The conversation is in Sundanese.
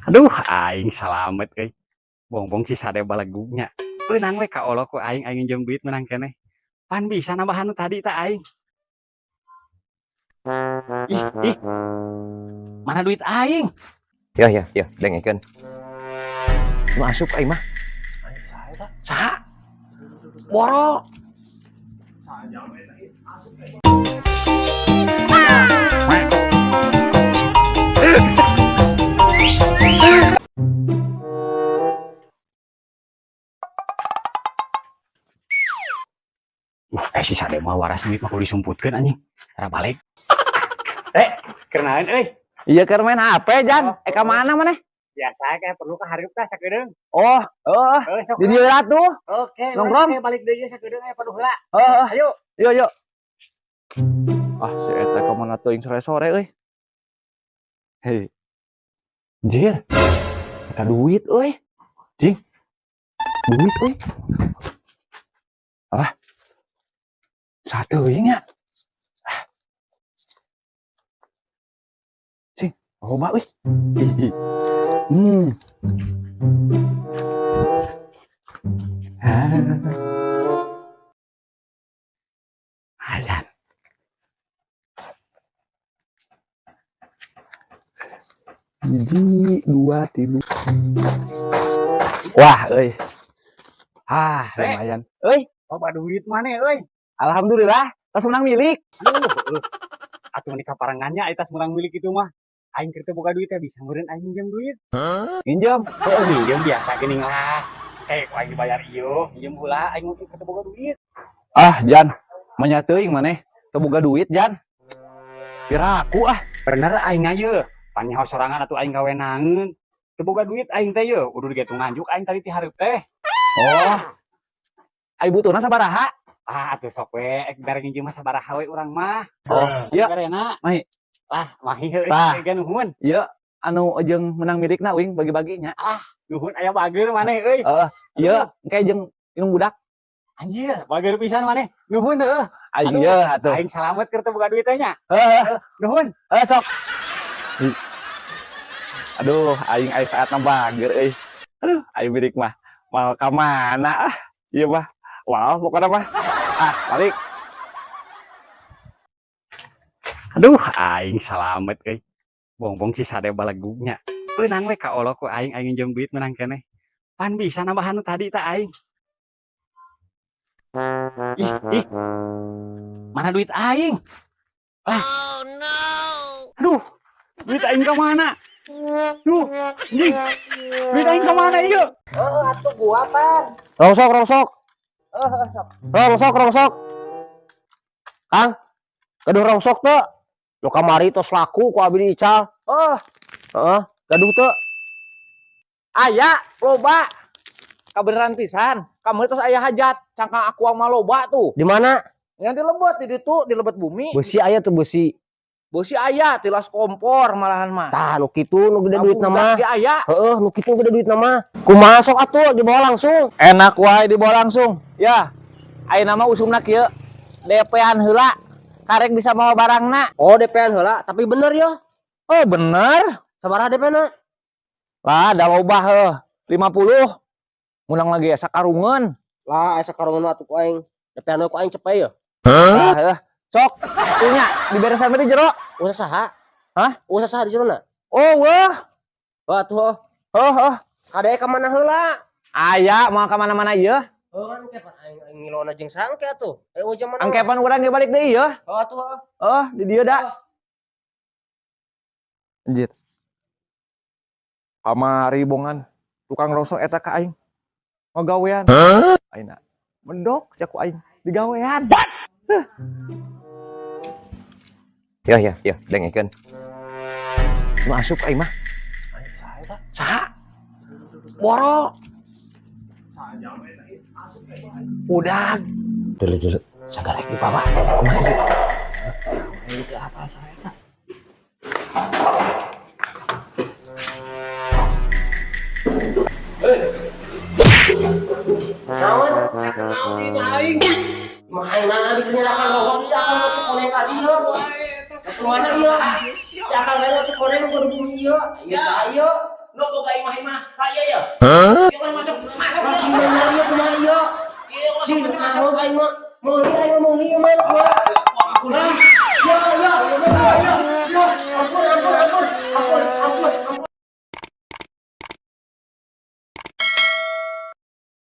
Aduh, aing salamet euy. Bongbong si sade balegugnya. Beunang we ka Allah ku aing aing nginjem duit meunang keneh. Pan bisa nambahan nu tadi tah aing. Ih, ih. Mana duit aing? Ya ya ya, dengekeun. Masuk aing mah. Saha? Boro. Si Sade mah waras duit mah kudu disumputkeun anjing. Tara balik. Kenalan euy. Iya keur main HP Jan. Ka mana maneh? Biasa kayak perlu ka hareup tah sakedeung. Oh, heeh. Sok. Di dieu lah tuh. Oke, nongkrong. Oke, balik deui sakedeung aya perlu heula. Heeh. Ayo. Yuk, yuk. Ah, si eta ka mana teuing sore-sore euy. Hei. Anjir. Eta duit euy. Jing. Duit euy. Alah. Satu euy nya. Ah. Jing, loba euy. Hihi. Ah. Ayan. Hiji, dua, tilu. Wah, euy. Ah, lumayan. Euy, Loba duit maneh euy. Alhamdulillah, tas menang milik. Aduh, atuh nikah parangannya eta menang milik itu mah. Aing keur teu boga duit teh bisa meureun aing minjem duit. Minjem. Oh, minjem biasa geuning lah. Kayak ku aing dibayar ieu, minjem heula aing mah keur teu boga duit. Ah, Jan, manya teuing maneh teu boga duit, Jan. Piraku ah. Bener aing ayeuna. Pan nyaho sorangan atuh aing gawenangeun. Teu boga duit aing teh yeuh, udah digetung nganjuk aing tadi ti hareup teh. Oh. Ai butuhna sabaraha? Ah, atuh sok we, ek bere nginjem mah sabaraha we urang mah. Oh, iya. Sabarena. Mahi. Lah, mahi heuh Tah. ge nuhun. Iya, anu jeung menang milikna uing bagi-baginya. Ah, nuhun aya bager maneh euy. Heeh. Iya, engke jeung inung budak. Anjir, bager pisan maneh. Nuhun heuh. Aing Aduh, ieu atuh. Aing salamet keur teu boga duit teh nya. Heeh. Nuhun. Heeh, sok. Ih. Aduh, aing aya saatna bager euy. Aduh, aing milik mah. Mal ka mana ah? Ieu mah. Wow, pokoknya mah. Ah, balik. Aduh, aing salamet euy. Bongbong si sade balegugnya. Beunang we ka Allah ku aing aing nginjem duit meunang keneh. Pan bisa nambahan nu tadi tah aing. Ih, ih. Mana duit aing? Lah. Oh no. Aduh, duit aing ka mana? Duh, anjing. Duit aing ka mana ieu? Oh, atuh gua pan. Rongsok, rongsok. Oh, sok. Rongsok, rongsok. Kang, gaduh rongsok teu. Nu kamari tos laku ku abi diical. Oh. Heeh, gaduh teu. Aya, loba. Kabeneran pisan. Kamari tos aya hajat, cangkang aku mah loba tuh. Di mana? Yang di lebet di ditu, di lebet bumi. Besi aya tuh besi. Besi aya tilas kompor malahan mah. Tah, nu kitu nu gede duitna mah. Tabung gas ge aya. Heeh, nu kitu nu gede duitna mah. Kumaha sok atuh dibawa langsung. Enak wae dibawa langsung. Ya. Ayeuna mah usumna kieu. DP-an heula. Karek bisa mawa barangna. Oh, DP-an heula, tapi bener ya. Oh, bener. Sabaraha DP-na? Lah, da loba heuh. 50. Mulang lagi ya sakarungeun. Lah, aya sakarungeun mah atuh ku aing. DP-an we ku aing cepet ya. Lah, heuh. Sok, punya diberesan di jero. Usah saha? Hah? Usah saha di jerona? Oh, wah. Wah, atuh heuh. Heuh, heuh. Kade ka mana heula? Aya moal ka mana-mana ieu. Heuh kan engke pan aing aing ngilona jeung sangke atuh. Ayo zaman Angke pan urang ge balik deui ieu. Heuh atuh heuh. Oh, di dieu da. Anjir. Kamari bongan tukang rosok eta ka aing. Ngagawean. Aina. Mendok sia ku aing digawean. Ya ya ya, dengekeun. Masuk aing mah. Saha? Boro. Udah. Dulu dulu, sagarek dibawa. Kumaha ieu? Naon? Naon di mah aing? Mah aing nana dipenyerakan rokok di akang tuh koneng ka dieu. Kumaha ieu? Di akang lain tuh koneng kudu bumi ieu. Ieu saha ieu? Nu boga imah imah ka ieu ya. Ieu kan macam manuk Si ieu. mana ieu, kumaha ieu? Ieu Si langsung naon aing mah? Meuli aing mah, meuli ieu mah.